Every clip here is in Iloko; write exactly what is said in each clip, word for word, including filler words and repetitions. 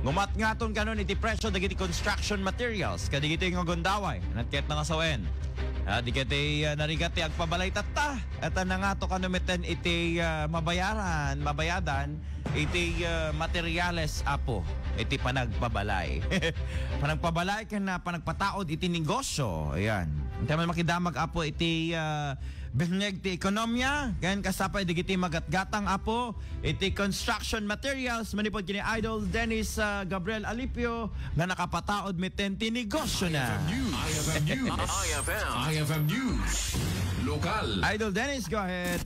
Umaat ngaton kanon iti presyo dagiti construction materials kadagitoy nga gundaway. Ket nangasawen. Ah, di ket, ah, narigat ti agpabalay tatta. Ket nangato kano metten iti, ah, mabayaran, mabayadan iti, ah, materyales, Apo, iti panagpabalay. Panagpabalay ken, ah, panagpataod iti negosyo. Ayan. Iti man makidamag, Apo, iti, ah, binneg ti ekonomiya. Ken kasta pay dagiti magatgatang, Apo, iti construction materials, manipud ken ni Idol Dennis, ah, Gabriel Alipio, nga nakapataod metten ti negosyo na. I F M News. I F M News. I F M. I F M News. Lokal. Idol Dennis, go ahead.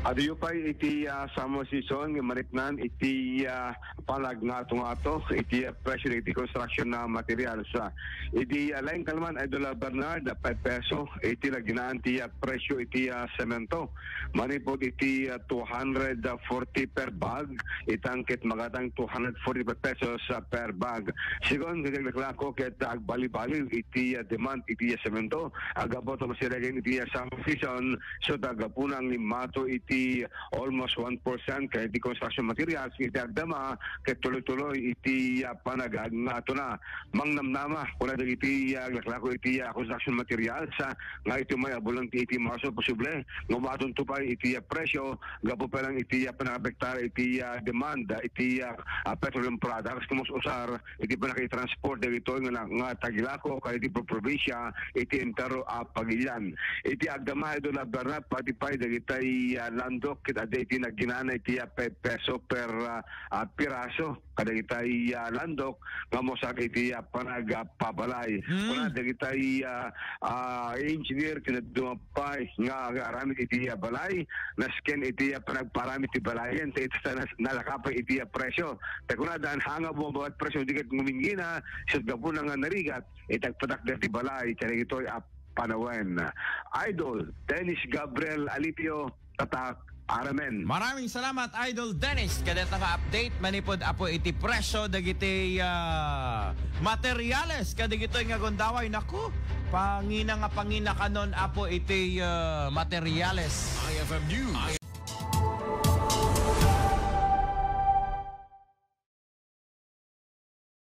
Adu pay iti, ah, summer season nga mariknan iti, ah, panagngato-ngato iti, ah, presyo iti construction na materials. Ah, iti, ah, laeng kalman, Idol, ah, Bernard, ah, five peso iti nagdinaan ti, ah, presyo iti, ah, semento. Manipud iti, ah, two hundred forty per bag, itang ket magatang two hundred forty-five pesos, ah, per bag. Sigun, kagaglaklako ket agbali-bali iti, ah, demand iti, ah, semento. Aggapu ta masiregen iti, ah, summer season, so tagapuna nga immato iti almost one percent ken iti construction materials iti agdama ket tuloy-tuloy iti, ah, panagngato na. Mangnamnama, kuna dagiti, ah, aglaklako iti, ah, construction materials, ah, nga iti may abulan ti iti Marso, posible nga umaton to pay iti, ah, presyo, gapu pa lang iti, ah, panangapektar iti, ah, demand, ah, iti, ah, ah, petroleum products, kumus usar iti panakitransport dagitoy nga na-, nga tagilako kadagiti probinsya iti entero a Pagilian. Iti agdama, Idol Bernard, pati pay dagitay, ah, landok ket adda iti nagkinana iti, ah, pe-, peso per, ah, ah, piraso kadagitay, ah, landok nga umusar iti, ah, panagpabalay. Hmm. Kuna dagitay, ah, ah, engineer ket dadduma pay nga aramid iti, ah, balay, nasken iti, ah, panagparamid ti balayen, ta ita nas-, nalaka pay iti, ah, presyo. Ta kuna daan hanga bumaba ti presyo, di ket nguminggina, ket gapuna nga narigat, iti agpatakder ti balay, kadagitoy a panawen. Idol Dennis Gabriel Alipio, Tatak, Aramen. Maraming salamat, Idol Dennis, kadeta nga update manipud, Apo, iti presyo dagiti, ah, materyales kadagitoy nga gundaway. Naku, pangina nga pangina kanon, Apo, iti, ah, materyales. I F M News.